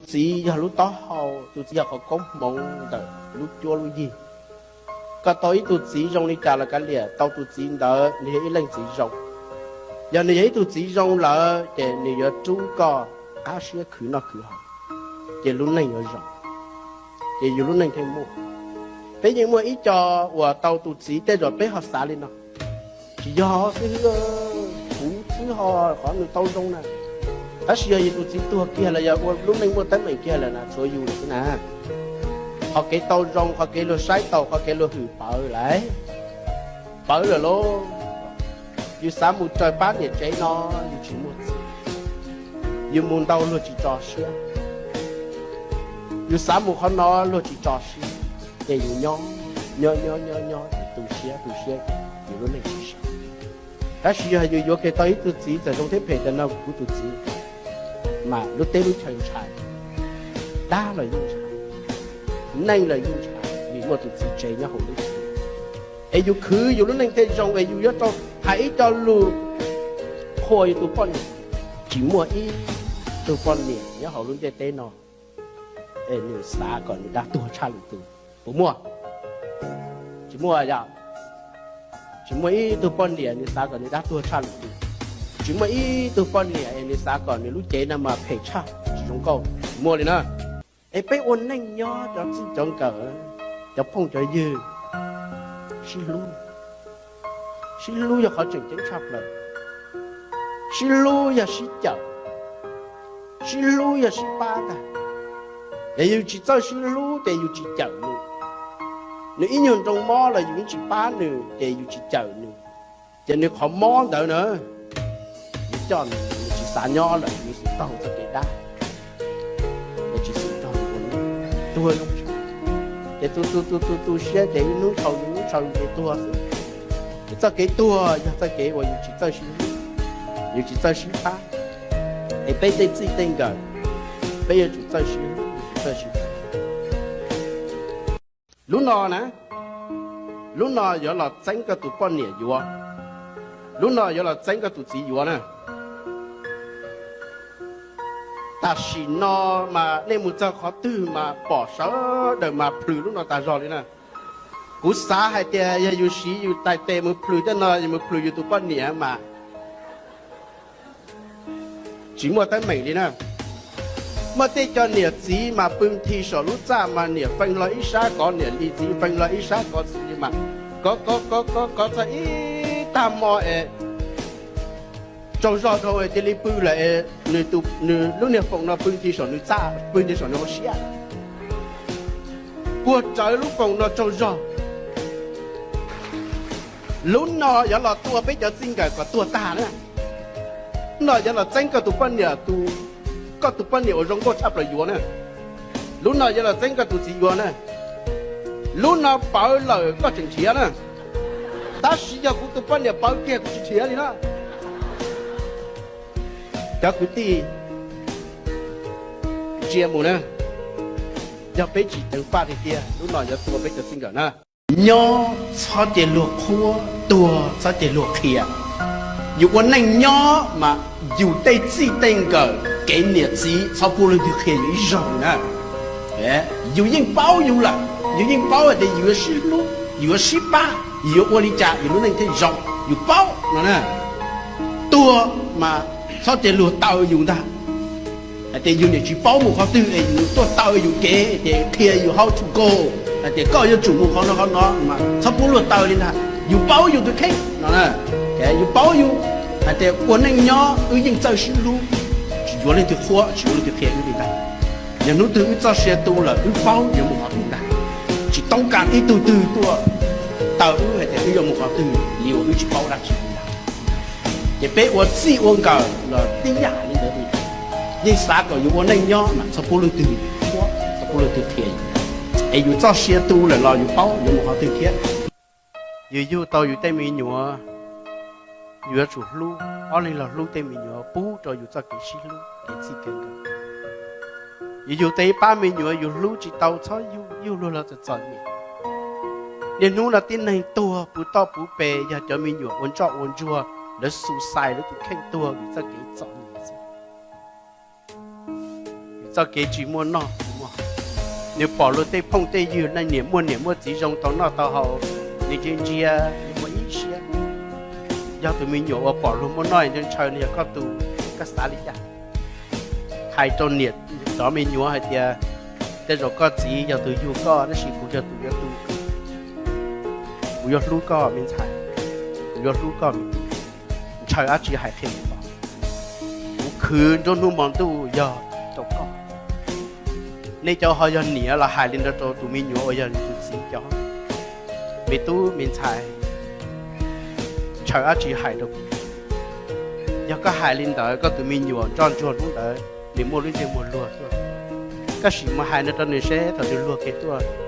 Txiv yog lub taub hau, tus txiv yog qhov koob hmoov ntawm lub cuab lub yig. Koj tau ib tug txiv zoo li cas los kav liam, tau tus txiv ntawd nws yog ib leej txiv zoo. Yog nws yog ib tug txiv zoo lawm ces nws yuav rub koj qab siab khwv noj khwv haus, ces lub neej yuav zoo, ces yus lub neej thiaj muaj. Peb yeej muaj ib co uas tau tus txiv tej zaum peb ho xav li no, tsis yog xwb, kuv xwb ho qhov nws tau zoo na. Tab sis yog yus tus txiv tuag kiag los yog ua lub neej muaj teeb meem kiag lawm na, tshuav yus lawm xwb na. Qhov kev tau zoo, qhov kev luag saib taus, qhov kev luag hwm pawv lawm, pawv lawm lauj. Yus xav mus raws pab niam tsev no, yus tsis muaj txiv, yus mus ntau luag tsis tso siab. Yus xav mus qhov no luag tsis tso siab, ces yus nyob, nyob nyob nyob nyob tu siab tu siab, yus lub neej tsis zoo. Tab sis yog yus yuav kiag tau ib tug txiv txawm zoo thiab phem tas no kuv tus txiv, mas lub teb lub chaw ntshai, dab los yeej ntshai, neej los yeej ntshai, vim muaj tus txiv tsev nyob hauv lub tsev. Es yus khwv yus lub neej thiaj zoo, es yus yuav tau hais ib co lus qhuas yus tus poj niam. Tsis muaj ib tug poj niam nyob hauv lub ntiaj teb no es nws xav kom nws dab tuag tshaj lwm tus, puas muaj? Tsis muaj yom. Tsis muaj ib tug poj niam nws xav kom nws dab tuag tshaj lwm tus. Tsis muaj ib tug poj niam es nws xav kom nws lub cev no mas phem tshaj, tsis zoo nkauj, tsis muaj li na. Es peb ua neej nyob cov txij cov nkawm, cov phooj cov ywg, sib hlub. Sib hlub yog qhov tseem ceeb tshaj plaws. Sib hlub yog sib cawm, sib hlub yog sib pab ntag. Es yus tsis txawj sib hlub ces yus tsis cawm nws. Nws ib nyuag nroo mob los yus yeej tsis pab nws ces yus tsis cawm nws. Ces nws qhov mob ntawd na, yus coj nws, nws tsis xav nyob lawm, nws xum taug txoj kev dab, nws tsis xum taug, tuag zoo. Ces tu tu tu tu tu siab ces ib hnub tshau ib hnub tshau ces tuag xwb. Ces txoj kev tuag yog txoj kev uas yus tsis txawj sib hlub, yus tsis txawj sib pab. Es peb tej txij tej nkawm, peb yuav tsum txawj sib hlub, yuav tsum txawj sib pab. Lub no na, lub no yuav los txeeb koj tus poj niam yuav, lub no yuav los txeeb koj tus txiv yuav na. Tam sim no mas nej mus txog qhov twg mas pom sawv daws mas plhws lub no tas zog li na. Kuv xav hais tias yog yus siv yus tais tes mus plhws tej no, yus mus plhws yus tus poj niam mas tsis muaj teeb meem li na. Muaj tej cov niam txiv mas pw nthi saum lub txaj mas niam feej hlo ib sab kov niam li, txiv feej hlo ib sab kov txiv li mas kov kov kov kov kov txog ib tag hmo es tsaug zog dhau es cia li pw lawm es nws lub niag foom no pw nthi saum nws txaj, pw nthi saum nws hauv siab, puag rawv lub foom no tsaug zog. Lub no yuav los tua peb cov txij nkawm kom tuag tag na. Lub no yuav los txeeb koj tus poj niam, koj tus poj niam uas zoo nkauj tshaj plaws yuav na. Lub no yuav los txeeb koj tus txiv yuav na. Lub no pawv lawm koj tseem nrhiav na. Tab sis yog kuv tus poj niam pawv kiag kuv tsis nrhiav li na. Cov kwv tij, ntsia mus na, yog peb tsis ceev faj tiag tiag lub no yuav tua peb cov txij nkawm na. Nyob txhob cia luag qhuab, tuag txhob cia luag qhia. Yus ua neej nyob mas yus tej txij tej nkawm kev niam txiv txhob pub leej twg qhia yus ib zaug na. Yus yeej paub yus lawm, yus yeej paub hais tias yus yuav sib hlub, yus yuav sib pab, yus yuav ua li cas yus lub neej thiaj zoo, yus paub no na. Tuag mas txhob cia luag taw yus ntag. Hais tias yus niam tsis paub mus qhov twg es yus tuaj taw yus kev ces qhia yus how to go, hais tias koj yuav tsum mus qhov no qhov no, txhob pub luag taw li ntag. Yus paub yus tus kheej no, yus paub yus hais tias ua neej nyob wb yeej txawj sib hlub, tsis yuav leej twg qhuab, tsis yuav leej twg qhia wb li ntag. Yog hnub twg wb txoj sia tu lawm wb paub yuav mus qhov twg ntag. Tsis toob kas ib tug twg tuaj taw wb hais tias wb yuav mus qhov twg li uas wb tsis paub dab tsi li ntag. Ces peb ua txij ua nkawm los tib yam li ntawd li. Yeej xav kom yus ua neej nyob mas txhob pub leej twg qhuab, txhob pub leej twg qhia yus, es yus txoj sia tu lawm los yus paub yuav mus qhov twg thiab. Yus yug tau yus tej me nyuam, yus yuav tsum hlub, ob leeg los hlub tej me nyuam pub rau yus txoj kev sib hlub kev txij kev nkawm. Yus yug tau ib pab me nyuam yus hlub tsis tau txhob yug, yug luag los txom txom nyem. Niaj hnub no tib neeg tuag puv toj puv pes yog cov me nyuam ua ntsoj ua ntsuag, lawv suicide lawv tus kheej tuag vim txoj kev txom nyem xwb. txoj kev tsis muaj noj. Nws pom luag tej phooj tej ywg neeg niam muaj niam muaj txiv zoo tau noj tau haus, nws ntsia ntsia nws muaj ib siab. Yog tus me nyuam uas pom luag muaj noj ntshaw ntshaw nws yog koj tus, koj xav li cas? Hais rau niam cov me nyuam hais tias, tej zaum koj txiv yog tus yug koj tab sis kuv yog tus yuav tu, kuv yuav hlub koj me ntxhais, kuv yuav hlub koj me tub. Ntshaw dab tsi hais qhia kuv, kuv khwv nruab hnub hmo ntuj yog rau koj. Nej cov ho yog niam los hais li ntawd rau tus me nyuam uas yog nws tus txiv cov, me tub me ntxhais, ntshaw dab tsi hais rau kuv. Yog koj hais li ntawd koj tus me nyuam ntsoj ntsuag hnub ntawd nws muaj lub ntsej muag luag tuaj, koj sim mus hais no rau nws seb thaum nws luag kiag tuaj